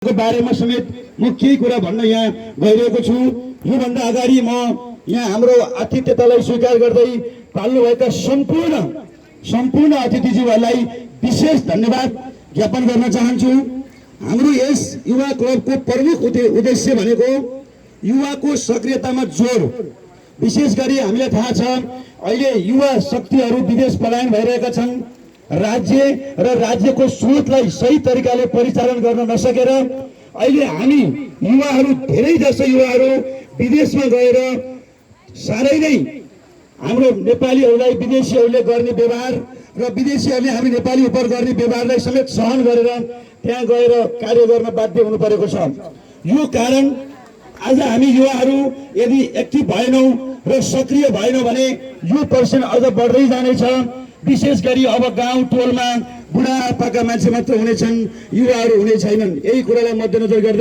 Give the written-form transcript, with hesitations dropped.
को बारेमा समेत म केही कुरा भन्न यहाँ गइरहेको छु। योभन्दा अगाडि म यहाँ हाम्रो आतिथ्यतालाई स्वीकार गर्दै पाल्नुभएका सम्पूर्ण अतिथिज्यूहरूलाई विशेष धन्यवाद ज्ञापन गर्न चाहन्छु। हाम्रो यस युवा क्लबको प्रमुख उद्देश्य भनेको युवाको सक्रियतामा जोड। विशेष गरी हामीलाई थाहा छ अहिले युवा शक्तिहरू विदेश पलायन भइरहेका छन्। राज्य र राज्यको स्रोतलाई सही तरिकाले परिचालन गर्न नसकेर अहिले हामी युवाहरू धेरै जसो युवाहरू विदेशमा गएर सारै नै हाम्रो नेपालीहरूलाई विदेशीहरूले गर्ने व्यवहार र विदेशीहरूले हामी नेपाली उप गर्ने व्यवहारलाई समेत सहन गरेर त्यहाँ गएर कार्य गर्न बाध्य हुनु परेको छ। यो कारण आज हामी युवाहरू यदि एक्टिभ भएनौं र सक्रिय भएनौं भने यो पर्सेन्ट अझ बढ्दै जानेछ। विशेष गरी अब गाउँ टोलमा बुढापाका मान्छे मात्र हुनेछन्, युवाहरू हुने छैनन्। यही कुरालाई मध्यनजर गर्दै